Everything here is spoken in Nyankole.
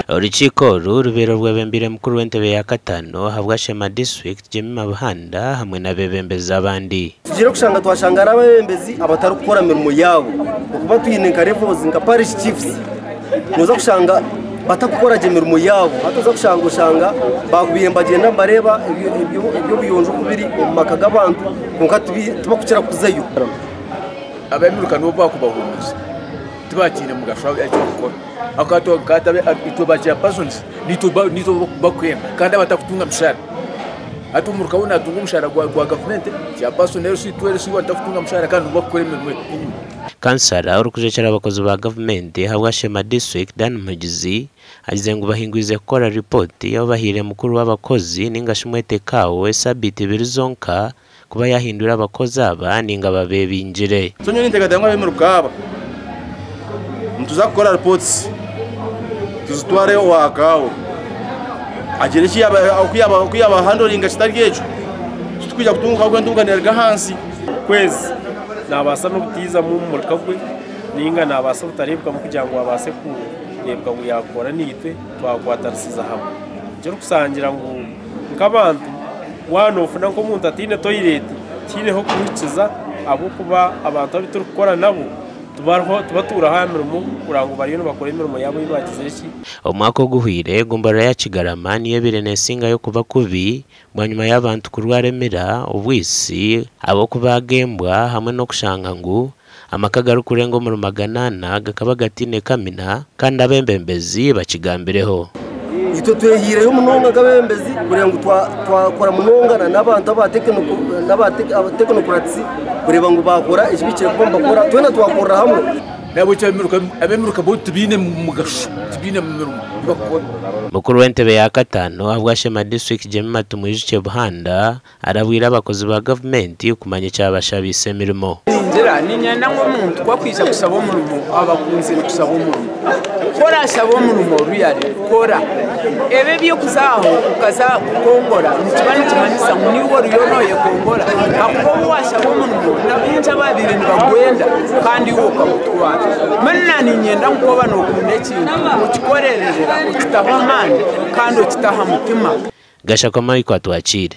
Orukiiko oru rubaire rwebembeire mukuru w'entebe ya katano ahabwa Sheema District, Jemimah Buhanda hamwe n'abeebembezi abandi. Tugiire kushanga twashanga hariho abeebembezi abatarikukora mirimo yaabo okuba twine nka levels nka parish chiefs nooza kushanga batarikukora gye mirimo yaabo hati oza kushanga oshanga baakubaire nibagyenda nibareeba eby'obuyonjo oku biri omu maka g'abantu kwonka tibakukira kuzayo. Ab'emiruka nibo baakubahuumuza tibakiine mugasho eki bakukora ahabw'okuba itwe ba chairpersons niitwe bakwenda kandi abatakutunga mishara. Hati omuruka we natunga omushara gwa gavumenti, chairperson LC two LC one takutunga mushara kandi nibo bakukora emirimo enyima. Kansara orikujekyera abakozi ba gavumenti ahabwa Sheema District, Dan Muhigizi agize ngu bahingwize kukora ripooti ahu bahaire mukuru w'abakozi ninga shi mwete CAO esabiiti ibiri zonka kuba yahindura abakozi aba ninga babebingire. So nyowe ninteekateeka ngu ab'emiruka aba nituza kukora reports tuzitware owa CAO agire eki oku yaba handlinga kitari ekyo titukwija kutunguka ahabw'okuba entunguka neeruga ahansi. Kwezi naabaasa n'obutaizamu omu murika gwe nainga naabaasa obutareebekamu kugira ngu abaase kureebeka ngu yaakora naitwe twakwatanisiza hamwe. Ekirikusangira ngu nk'abantu waaba noofuna nk'omuntu ataine toyireti tihaine h'okumuhikiza ahabw'okuba abantu abu turikukora nabo tibatuura aha mirimo kureba ngu bariyo nibakora emirimo yaabo ei baagizire ki. Omwaka oguhweire, egomborora ya Kigarama niyo ebaire neesingayo kuba kubi bwanyima y'abantu kurwara emira, obwitsi, ab'okubaaga embwa hamwe n'okushanga ngu amaka agarikurenga omuri 400 gakaba gataine kamina kandi abeebembezi bakigambireho. Itwe twehiireyo munonga nk'abeebembezi kureeba ngu twakora munonga n'abantu abatekinokuraatisi kureeba ngu baakora eki bahikire kuba nibakora twena twakorera hamwe. Nahabwekyo ab'emiruka bo tibaine mugasho, tibaine mirimo ei bakukora. Mukuru w'entebe ya katano ahabwa Sheema District Jemimah Tumwijukye Buhanda arabwire abakozi ba gavumenti kumanya ekyabashabiise emirimo. Ningira niinyenda ngu omuntu ku akwija kushaba omurimo aba akunzire kushaba omurimo. Ku oraashaba omurimo really kora. Ebi eby'okuza aho okaza kukongora nikiba nikimanyisa ngu niiwe oriyo nooyekongora ahakuba obu waashaba omurimo na baingi abaabaire nibagwenda kandi iwe okagutwara. Mbwenu naaniinyenda ngu ku oba nookunda ekintu okikorererera, okitaho amaani kandi okita aha mutima. Gashakwa Michael Atwakiire.